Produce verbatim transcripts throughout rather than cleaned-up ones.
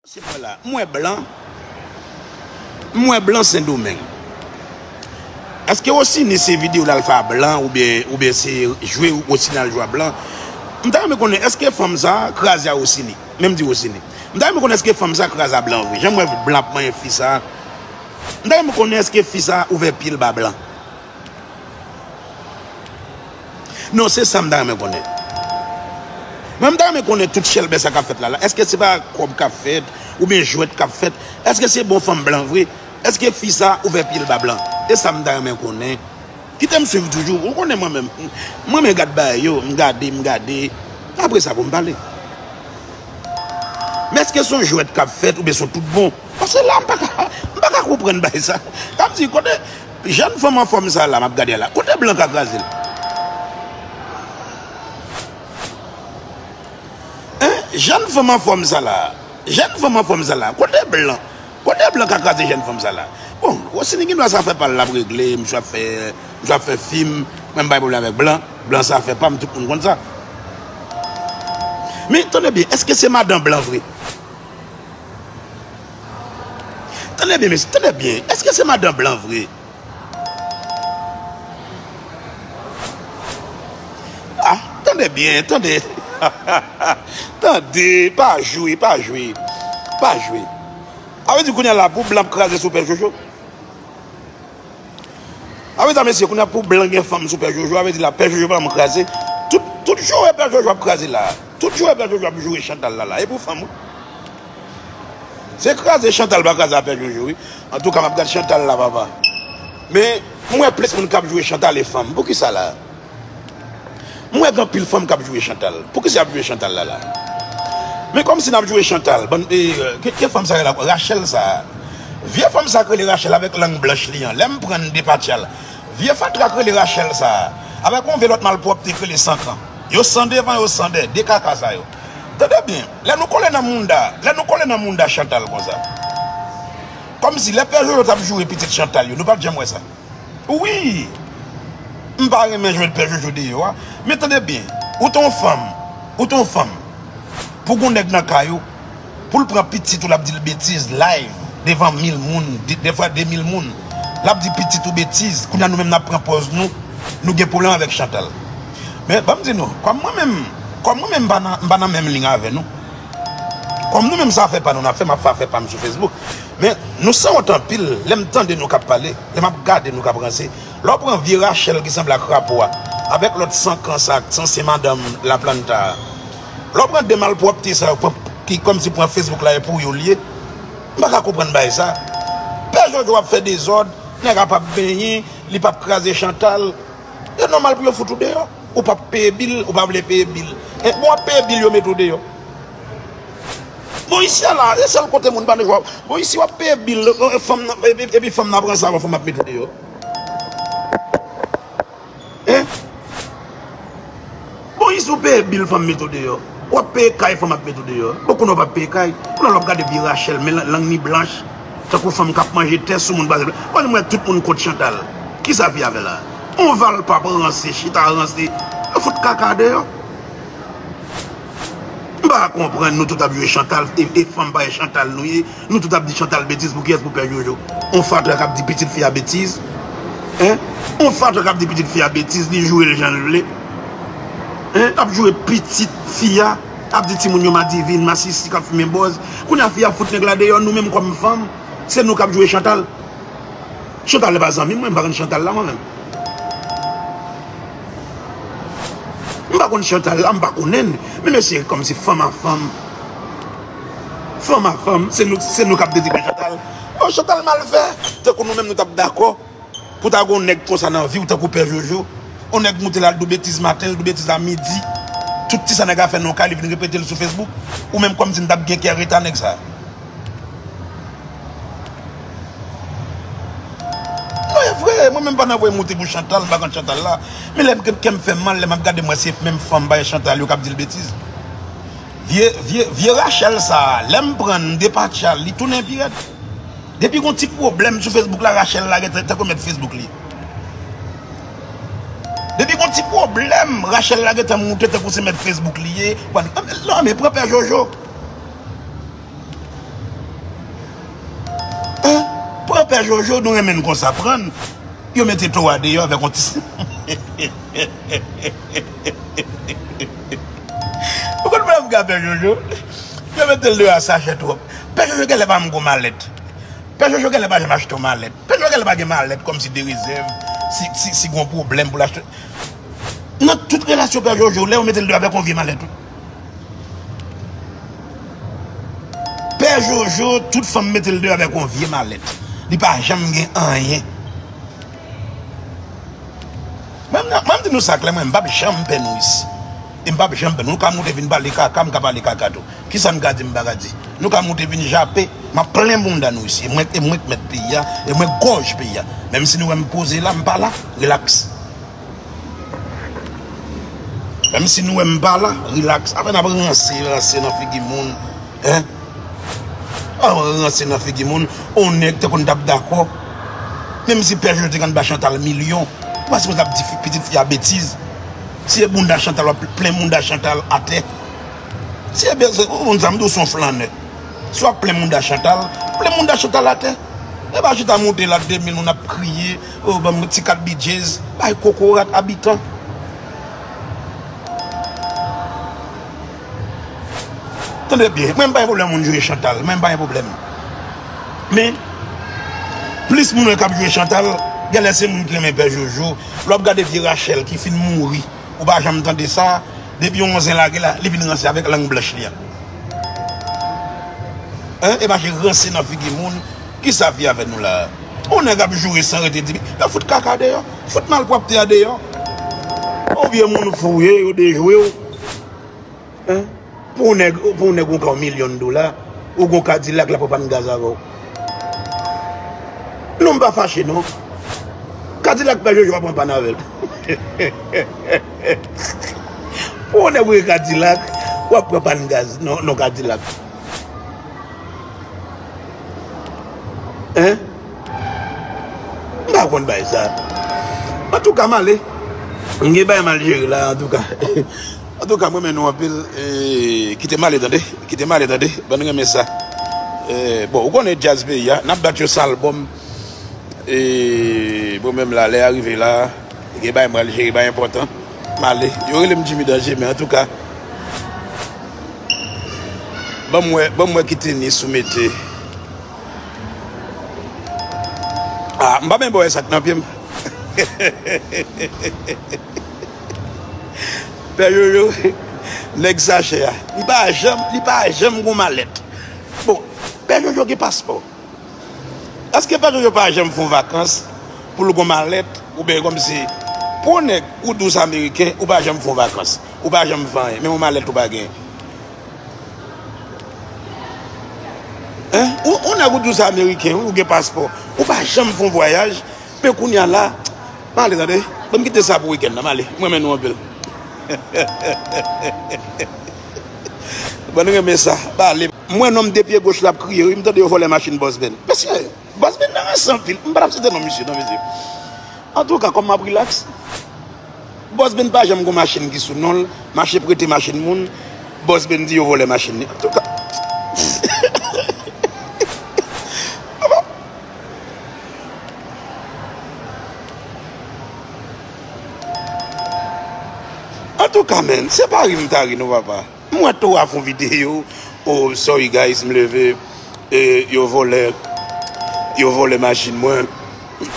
Se mwen la. M wè blan. M wè blan Sendomeng. Èske Rosiny se videyo l al fè a blan oubyen, oubyen se jwe Rosiny al jwe a blan? M ta renmen konnen èske fanm sa a kraze a Rosiny. Men m di Rosiny. M ta renmen konnen èske fanm sa a kraze a blan vre. Jan m wè blan ap manyen fi sa a. M ta renmen konnen èske fi sa a ouvè pye l ba blan. Non, se sa m ta renmen konnen. Mwen, m ta renmen konnen tout chèlbè sa k ap fèt la, la. Èske se pa kòb k ap fèt, oubyen jwèt k ap fèt? Èske se bon fanm blan vre? Èske fi sa ouvè pye l ba blan? E sa m ta renmen konnen. Kite m swiv toujou. Ou konnen mwen menm. Mwen menm gad bagay yo, m gade, m gade. Apre sa pou m pale. Men èske se yon jwèt k ap fèt oubyen se yon tout bon? Paske la, m pa ka, m pa ka konprann bagay sa. Sa vle di, kote jèn fanm anfòm sa la, m ap gade a la, kote blan ka kraze l? Hein? Jèn fanm anfòm sa la, jèn fanm anfòm sa la, kote blan? Kote blan ka kraze jèn fanm sa la? Bon, Rosiny gen dwa sa fè pa l, l ap regle, misye ap fè, misye ap fè fim, mwen m pa gen pwoblèm avèk blan, blan sa fè pa m, tout moun konn sa. Men, tande byen, èske se madan blan vre? Tande byen, mesye, tande byen. Èske se madan blan vre? Ah, tande byen, tande. Tande, pa jwe, pa jwe. Pa jwe. A vle di kounye a la, pou blan ap kraze sou Pè Jojo? A vle di, mesye, kounye a pou blan gen fanm sou Pè Jojo, a vle di la, Pè Jojo pa janm kraze. Tout, tout joure Pè Jojo ap kraze la. Tout joure Pè Jojo ap joure Chantal la, la. E pou fanm, wi. Se kraze Chantal pa kraze a Pè Jojo, wi. Antouka, m ap gad Chantal la, papa. Men, m wè plis moun k ap joure Chantal e fanm. Poukisa la? M wè gen anpil fanm k ap joure Chantal. Poukisa y ap joure Chantal la, la? Men kòmsi n ap joure Chantal. Bann, e, ke, ke fanm sa rele Rachel sa? Vye fanm sa k rele Rachel avèk lang blanch li an. Lè m pran n depatcha l. Vye fatra k rele Rachel sa. Avèk yon vye lòt malpwòpte k rele Sankan. Yo san devan, yo san dèyè. De kaka sa yo. Tande byen. Lè nou kole nan mounda, lè nou kole nan mounda Chantal konsa. Kòmsi lè Pè Jojo t ap joure pitit Chantal yo, nou pa t janm wè sa. Wi! M pa renmen jwenn Pè Jojo deyò a. Men tande byen, ou t on fanm, ou t on fanm. Pou gon nèg nan kay ou, pou l pran pitit ou, l ap di l betiz live, devan mil moun, de, defwa de mil moun. L ap di pitit ou betiz. Kounye a nou menm n ap pran pòz nou, nou gen pwoblèm avèk Chantal. Men, ban m di nou, kòm mwen menm, kòm mwen menm m pa nan, m pa nan menm liy avè nou. Kòm nou menm sa fè pa nou n ap fè, m ap fè afè pa m sou Facebook. Men, nou sanwont anpil, lè m tande nou k ap pale, lè m ap gade nou k ap ranse. Lè w pran vye Rachel ki sanble ak Rapo a, avèk lòt Sankan sa, ak ansyen madanm Laplanta a. Lè w pran de malpwòpte sa yo, pran, ki kòmsi pran Facebook la e pou yo l ye. M pa ka konprann bagay sa. Pè Jojo ap fè dezòd, nèg la p ap benyen, li p ap kraze Chantal. E nòmal pou yo fout ou deyò. Ou p ap peye bil, ou pa vle peye bil. E bon, w ap peye bil, yo mete w deyò. Bon, isi a la, e sèl kote moun pa nan jwa. Bon, isi w ap peye bil, e, fanm nan, epi, epi fanm nan pran sa, bon, fanm ap mete w deyò. Hein? Bon, isi w peye bil, fanm mete w deyò. W ap peye kay, fanm ap mete w deyò. Bon, kounye a w p ap peye kay. Kounye a l ap gade vye Rachel, men lang, lang ni blanch. Tankou fanm k ap manje tè sou moun, pa egzanp. Bon, m wè tout moun kont Chantal. Kisa fi a fè la? On valpa ranse, chita ranse. Yo fout kaka deyò. M pa konprann, nou tout ap jwe Chantal, e, e fanm pa e Chantal nou ye. Nou tout ap di Chantal betiz, pou kiyès? Pou Pè Jojo. On fatra k ap di pitit fi a betiz. Hein? On fatra k ap di pitit fi a betiz, li joure l jan l vle. Hein? Ap joure pitit fi a, ap di timoun yo madivin, masisi k ap fimen bòz. Kounye a fi a fout nèg la deyò, nou menm kòm fanm, se nou k ap joure Chantal. Chantal pa zanmi mwen, m pa konn Chantal la mwen menm. M pa konn Chantal la, m pa konnen l. Men mesye, kòmsi fanm a fanm. Fanm a fanm, se nou, se nou k ap detwi Chantal. Oh, Chantal mal fè. Tankou nou menm nou t ap dakò pou ta gen yon nèg konsa nan vi w tankou Pè Jojo. Yon nèg moute l al di w betiz maten, l di w betiz a midi. Tout ti sa nèg la fè nan yon kay, li vin repete l sou Facebook. Ou menm kòmsi n t ap gen kè rete a nèg sa. Non, e vre, mwen menm pa nan voye moute pou Chantal, m pa konn Chantal la. Men lè m, kè m fè m mal, lè m ap gade m wè se menm fanm bay Chantal yo k ap di l betiz. Vye, vye, vye Rachel sa, lè m pran n depatcha l, li tounen pi rèd. Depi gon ti pwoblèm sou Facebook la, Rachel la gentan tankou mèt Facebook li. Depi gon ti pwoblèm, Rachel la gentan moute tankou se mèt Facebook li ye. Non, men pran Pè Jojo. Hein? Pran Pè Jojo, nou renmen n konsa, pran n. Yo mete towa deyò avèk yon ti. Ou konn pwoblèm m gen ak Pè Jojo? Yo mete l deyò a sachè twòp. Pè Jojo genlè pa menm gon malèt. Pè Jojo genlè pa janm achte yon malèt. Pè Jojo genlè pa gen malèt kòmsi de rezèv. Si, si, si gon pwoblèm pou l achte. Nan tout relasyon Pè Jojo, lè yo mete l deyò avèk yon vye malèt wi. Pè Jojo, tout fanm mete l deyò avèk yon vye malèt. Li pa janm gen anyen. Mwen, mwen, mwen di nou sa klè, mwen, m p ap janm pè nou isi. E m p ap janm pè nou. Nou ka moute vin pale kaka, m ka pale kaka tou. Kisa n ka di, m pa ka di. Nou ka moute vin jape, m ap plen bounda nou isi. E mwen, e mwen k mèt peyi a, e mwen k gòj peyi a. Menm si nou wè m poze la, m pa la, rilaks. Menm si nou wè m pa la, rilaks. Apre n ap ranse, ranse nan figi moun. Hein? Ah, ranse nan figi moun. On nèg te konn t ap dakò. Menm si Pè Jojo te konn ba Chantal milyon, ou pa sipoze ap di fi, pitit fi a betiz. Si e bounda Chantal, w ap plen bounda Chantal atè. Si e betiz, ou konn sa, m di w se yon flannè. Si w ap plen bounda Chantal, plen bounda Chantal atè. E pa chita moute la de mil moun ap kriye, oh, ban m ti kat bidjez, bay kokorat abitan. Tande byen, mwen m pa gen pwoblèm moun joure Chantal, mwen m pa gen pwoblèm. Men, plis moun wè k ap joure Chantal, genlè se moun ki renmen Pè Jojo. Lè w ap gade vye Rachel ki fin mouri, ou pa janm tande sa, depi yon zen lage la, li vin ranse avèk lang blanch li a. Hein? E mache ranse nan figi moun, kisa fi a fè nou la a? On nèg ap joure san rete di, yo fout kaka deyò, fout malpwòpte a deyò. On vye moun fou w ye, yo dejwe w. Hein? Pou yon nèg, pou yon nèg ou ka yon milyon dola, ou gon Kadilak, l ap pran pàn gaz avè w. Non, m pa fache non. Kadilak Pè Jojo ap pran pàn avè l. Pou yon nèg ou gen Kadilak, w ap pran pàn gaz nan, nan Kadilak. Hein? M pa konn bay sa. Antouka, m ale. M gen bay m al jere la, antouka. Antouka, mwen renmen nou anpil. E, kite m ale, tande. Kite m ale, tande. Bann renmen sa. E, bon, ou konnen djaz peyi a, n ap bat yo sal bòm. E, bon, menm la, lè a rive la, gen bay m al jere, bay enpòtan. M ale. Yo rele m Jimmy Danger, men antouka, ban m wè, ban m wè ki tenis ou mete. Ah, m pa menm wè sa k nan pye m. Pè Jojo, nèg sachè a, li pa janm, li pa janm gon malèt. Bon, Pè Jojo gen paspò. Èske Pè Jojo pa janm fè yon vakans pou l gon malèt, oubyen kòmsi, pou yon nèg ou di w se ameriken, ou pa janm fè yon vakans, ou pa janm fè anyen, menm yon malèt ou pa gen? Hein? Ou, ou nèg ou di w se ameriken, wi, ou gen paspò. Ou pa janm fè yon vwayaj, men kounye a la, m ale tande. Ban m kite sa pou wikenn nan, m ale. Mwen renmen nou anpil. Bann renmen sa, m ale. M wè nonm de pye goch la ap kriye, wi, m tande yo vòlè machin Bòs Ben. Mesye, Bòs Ben nan ranse anpil. M pa t ap site non misye, non, mesye. Antouka, kòm m ap rilaks, Bòs Ben pa janm gon machin ki sou non l, mache prete machin moun, Bòs Ben di yo vòlè machin li. Antouka. Antouka, men, se pa ri m ta ri non, papa. M wè Towa fè yon videyo. Oh, sorry guys, m leve. E, yo vòlè, yo vòlè machin mwen.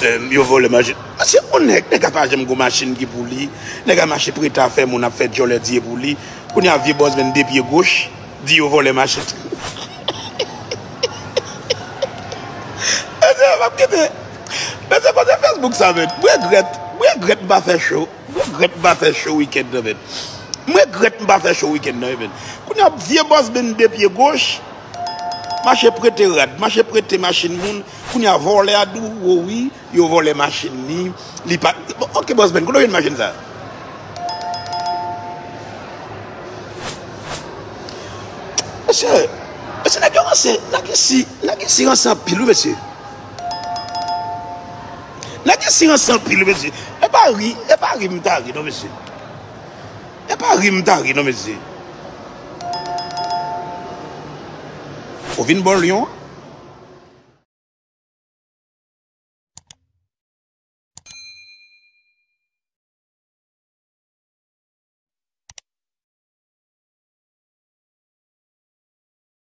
E, yo vòlè machin. Mesye, yon nèg, nèg a pa janm gon machin ki pou li. Nèg a mache prete afè moun, ap fè djòlè diye pou li. Kounye a, vye Bòs Ben de pye goch, di yo vòlè machin. Mesye, m ap kite. Mesye, kote Facebook sa, men? M regrèt, m regrèt m pa fè show. M regrèt m pa fè show wikenn nan, men. M regrèt m pa fè show wikenn nan, men. Kounye a, vye Bòs Ben de pye goch, mache prete rad, mache prete machin moun. Kounye a, vòlè a di w, o wi, yo vòlè machin li, li pa, bon, ok, Bòs Ben, kote w jwenn machin sa? Mesye, mesye, nèg yo ranse, nèg isi, nèg isi ranse anpil, wi, mesye. Nèg isi ranse anpil, mesye. E pa ri, e pa ri m ta ri, non, mesye. E pa ri m ta ri, non, mesye. Ou vin bò lyon an?